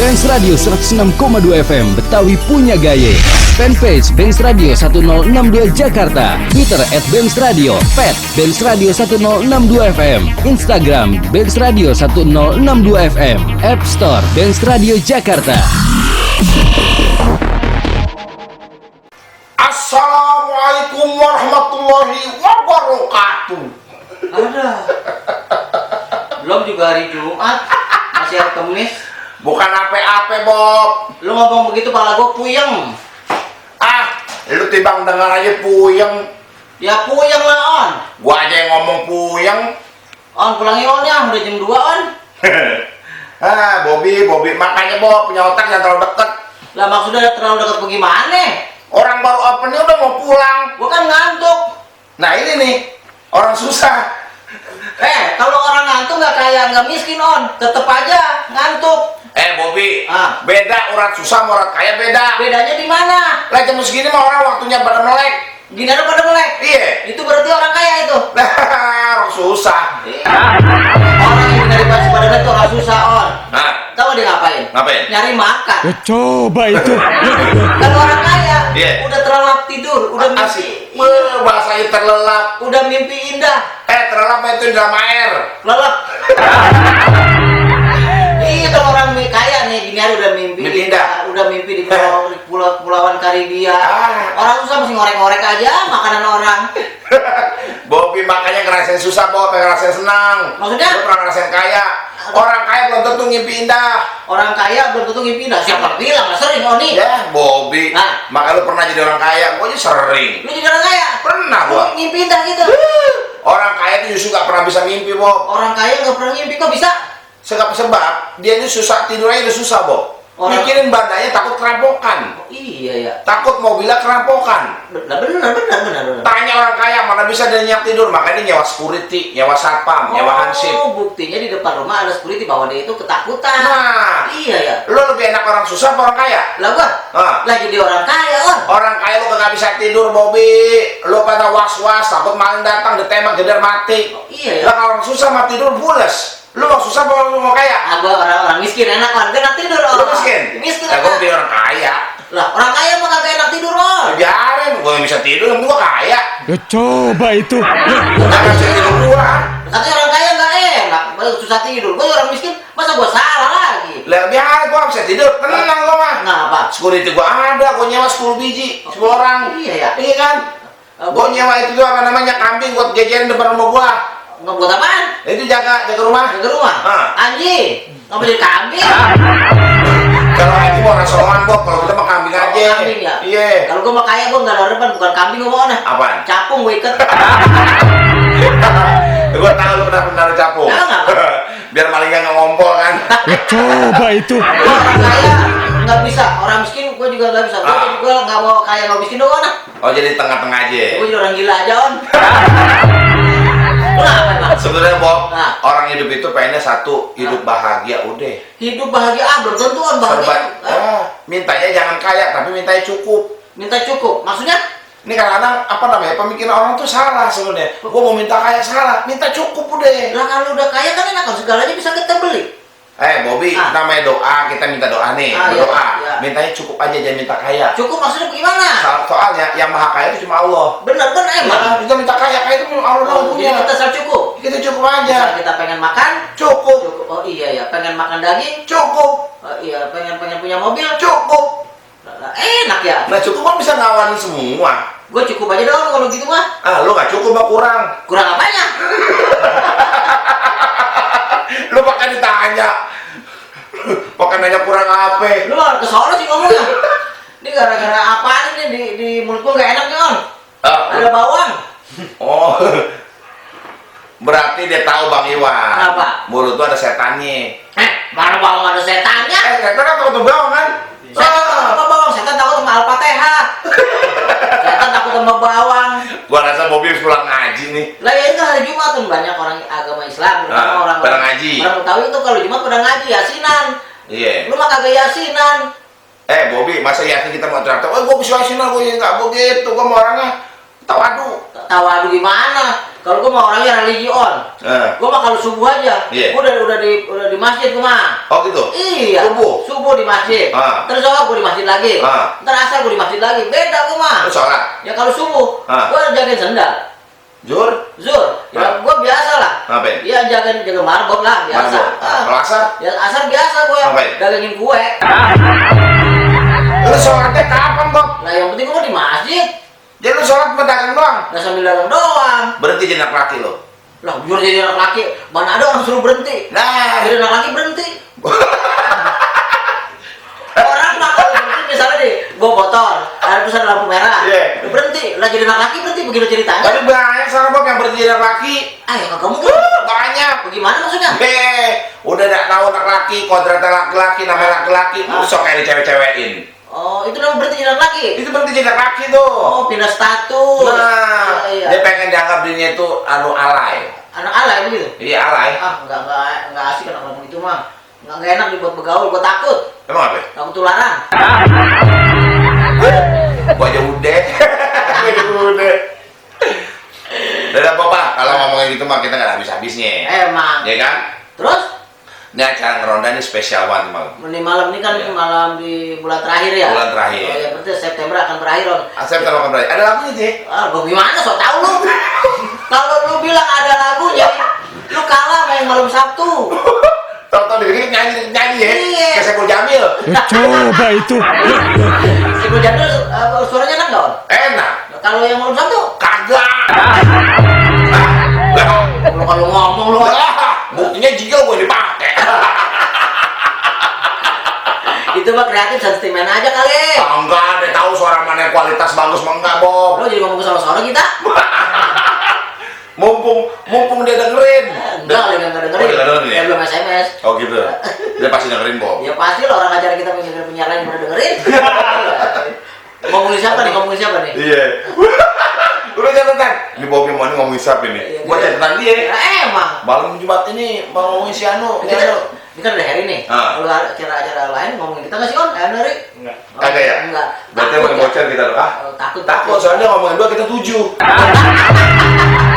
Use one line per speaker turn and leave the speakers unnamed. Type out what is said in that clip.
Benz Radio 106,2 FM Betawi punya gaya. Fanpage Benz Radio 1062 Jakarta. Twitter @BenzRadio. Pet Benz Radio 1062 FM. Instagram Benz Radio 1062 FM. App Store Benz Radio Jakarta.
Assalamualaikum warahmatullahi wabarakatuh.
Ada. Belum juga hari Jumat, masih hari Kamis.
Bukan apa-apa, Bob.
Lu ngomong begitu pala gua puyeng.
Lu tibang dengar aja puyeng.
Ya puyeng lah, On.
Gua aja yang ngomong puyeng.
On pulangi On ya, udah jam 2 On.
Bobby, makanya Bob punya otak yang terlalu deket.
Lah maksudnya terlalu dekat bagaimana?
Orang baru opennya udah mau pulang.
Gua kan ngantuk.
Nah ini nih, orang susah.
Kalau orang ngantuk nggak kaya nggak miskin On, tetep aja ngantuk.
Bobby,
beda
urat susah sama urat kaya beda.
Bedanya di mana?
Lah jam segini mah orang waktunya pada melek.
Gini ada pada melek.
Iya.
Itu berarti orang kaya itu.
Orang susah.
Orang yang dari pada melek itu orang susah On. Tahu dia ngapain?
Ngapain?
Nyari makan.
Coba itu.
Kalau orang kaya,
Iya.
udah terlelap tidur, udah mimpi,
bahasanya terlelap.
udah mimpi indah,
Terlelap itu drama air.
lelap. Iya kalau orang kaya nih, gini aja udah mimpi
indah.
udah mimpi di pulauan Karibia.
Ah.
Orang susah masih ngorek-ngorek aja makanan orang.
Bobby makanya ngerasain susah, Bob, ngerasain senang.
Maksudnya?
Lu pernah ngerasain kaya. Orang kaya belum tentu ngimpi indah.
Orang kaya belum tentu mimpi indah. Siapa bilang? Nggak sering Oni.
Ya, Bobby. Makanya lu pernah jadi orang kaya. Gua aja sering.
Lu jadi orang kaya?
Pernah gua.
Mimpi indah gitu.
Orang kaya itu justru gak pernah bisa mimpi, Bob.
Orang kaya nggak pernah mimpi kok bisa?
Sebab dia ini susah, tidurnya udah susah, Bob. Mikirin badannya takut kerampokan.
Iya ya.
Takut mobilnya kerampokan.
Benar.
Tanya orang kaya mana bisa dia nyenyak tidur, makanya dia nyewa security, nyewa satpam, nyewa hansip.
Buktinya di depan rumah ada security bahwa dia itu ketakutan.
Nah,
Iya ya.
lo lebih enak orang susah apa orang kaya?
Lah gua lagi di orang kaya On.
Orang kaya lo kagak bisa tidur, Bobby. Lo pada was-was, takut maling datang, ditembak, jedar mati.
Iya ya.
Lah kalau orang susah mah tidur pules. Lo mau susah apa lo mau kaya?
Gua orang miskin enak On, enak tidur On.
Lo miskin?
Miskin
Lah gua
enak.
pilih orang kaya.
Lah orang kaya mah kagak enak tidur On.
Biarin, gua yang bisa tidur, yang gua kaya.
Ya coba itu.
Kagak bisa tidur gua.
Katanya orang kaya nggak enak, susah tidur. Gua orang miskin, masa gua salah lagi?
Lah biarin, gua bisa tidur, tenang lo mah.
Kenapa?
Security gua ada, gua nyewa 10 biji, 10 orang.
Iya ya.
Iya kan? Gua nyewa itu tuh apa namanya kambing buat jajarin depan rumah gua.
Nggak buat apaan?
Itu jaga rumah.
Ke rumah? Anjing, nggak jadi kambing.
Kalau itu mau restoran Bob, kalau kita mah kambing aja.
Kambing ya?
Iya.
Kalau gua mah kaya gua nggak ada depan, bukan kambing gua mau nah.
Apaan?
Capung gua iket.
Gua tahu lu pernah naruh capung.
Tahu nggak?
Biar malingnya nggak ngompol kan.
Ya coba itu.
Orang kaya nggak bisa, orang miskin gua juga nggak bisa. Gua nggak mau kaya nggak miskin doang nah.
Oh jadi tengah-tengah aja.
Gua jadi orang gila aja On. Kenapa Bang?
Sebenarnya Bob, orang hidup itu pengennya satu, hidup bahagia udah.
Hidup bahagia belum tentu On bahagia.
Mintanya jangan kaya, tapi mintanya cukup.
Minta cukup, maksudnya?
Ini kadang-kadang apa namanya pemikiran orang tuh salah sebenarnya. Gua mau minta kaya salah, minta cukup udah.
Lah kalau udah kaya kan enak, segalanya bisa kita beli.
Bobby, namanya doa, kita minta doa nih, berdoa.
Iya.
Mintanya cukup aja, jangan minta kaya.
Cukup maksudnya gimana?
Soalnya yang maha kaya itu cuma Allah.
Bener emang.
Kita minta kaya itu cuma Allah doang punya.
Jadi kita asal cukup.
Kita cukup aja.
Misal kita pengen makan,
Cukup.
Oh iya ya, pengen makan daging,
Cukup.
oh, iya pengen punya mobil,
Cukup.
enak ya.
Nah cukup kan bisa ngawanin semua.
Gue cukup aja dong kalau gitu mah.
Lu nggak cukup mah kurang.
Kurang apanya?
Lu pakai ditanya. Pakai nanya kurang apa?
Lu ke sono sih ngomongnya. Ini gara-gara apaan ini di mulut gua gak enak nih On. Ada bawang.
Oh. Berarti dia tahu Bang Iwan.
Kenapa?
Mulut tuh ada setannya.
Mana bawang ada setannya?
Setan kan takut bawang kan?
Setan takut sama bawang, setan takut sama Al-Fatihah. Setan takut sama bawang.
Gua rasa Bobby harus pulang ngaji nih.
Lah ya itu hari Jumat tuh banyak orang agama Islam, terutama orang
pada ngaji.
Orang Betawi itu kalau Jumat pada ngaji yasinan.
Iya.
Lu mah kagak yasinan.
Bobby, masa yakin kita mau traktor? Gua bisa yasinan, gua nggak begitu. Gua mau orangnya Tawadu.
Tawadu gimana? Kalau gue mah orangnya religi on. Gue mah kalau subuh aja.
Iya.
Gue udah di masjid gue mah.
Oh gitu?
Iya. Subuh di masjid. Terus sholat gue di masjid lagi. Ntar asar gue di masjid lagi. Beda gue mah.
Terus sholat?
Ya kalau subuh, gue jagain sendal.
Zuhur?
Ya gue biasa lah.
Ngapain?
Iya jaga marbot lah biasa.
Kalau asar?
Ya asar biasa gue dagangin kue.
Lu sholatnya kapan, Bob?
Nah yang penting gue di masjid.
Jadi lu sholat pedagang doang?
Nggak sambil dagang doang.
Berhenti jadi anak laki lo?
Lah biar jadi anak laki, mana ada orang suruh berhenti.
Nah,
Jadi anak laki berhenti. Orang mah kalau berhenti misalnya deh, bawa motor, ada tulisan lampu merah,
Iya.
berhenti. Lah jadi anak laki berhenti begitu ceritanya.
tapi banyak sekarang, Bob, yang berhenti jadi anak laki.
Ya kamu kan
Banyak.
bagaimana maksudnya?
Udah gak tahu anak laki, kodratnya laki-laki, namanya laki-laki, sok kayak dicewek-cewekin.
Oh, itu namanya berhenti jadi anak laki.
Itu berhenti jadi anak laki tuh.
Oh, pindah status.
Nah,
Iya.
dia pengen dianggap dirinya itu alay.
Anak alay begitu.
Iya, alay.
Enggak asik anak ngomong itu mah. Enggak enak dibuat bergaul, gua takut.
Emang apa?
Takut tularan.
Gua aja udah. Udah. Udah apa-apa, kalau ngomongin gitu mah kita nggak habis-habisnya.
Emang.
Ya kan?
Terus?
Ini acara ngeronda ini spesial banget malam.
Ini malam ini kan
Iya.
malam di bulan terakhir ya?
Bulan terakhir.
Oh ya berarti September akan berakhir Om.
Asep kalau kembali, ada lagunya sih.
Gua gimana so tau lu? Kalau lu bilang ada lagunya, lu kalah main malam Sabtu.
Tahu-tahu dikit nyanyi ya.
Iya.
Kayak Saiful Jamil.
Coba itu.
Si Bro Jadul suaranya enak nggak Om?
Enak.
Kalau yang malam Sabtu?
Kagak.
Lu kalau ngomong lu
Buktinya jigel gue dipakai.
itu mah kreatif sentimen aja kali.
Enggak, dia tahu suara mana yang kualitas bagus mah enggak, Bob.
Lu jadi ngomong sama kita?
mumpung dia dengerin.
Enggak, dia nggak dengerin.
Oh, dia nggak dengerin ya?
Dia belum SMS.
Oh gitu. Dia pasti dengerin, Bob.
Ya pasti lah orang acara kita penyiar lain pada dengerin. Ngomongin siapa nih?
Iya. Udah catatan. Ini Bob yang mau ngomongin siapa ini?
Iya,
Gua
iya.
catatan dia.
Ya, emang.
Malam Jumat ini mau ngomongin si Anu.
Ini kan udah hari nih. Kalau acara lain ngomongin kita nggak sih On? Hari?
Enggak. Kagak ya?
Enggak.
Berarti
Takut
mau
ya?
bocor kita loh.
Takut.
Takut soalnya ngomongin dua kita 7.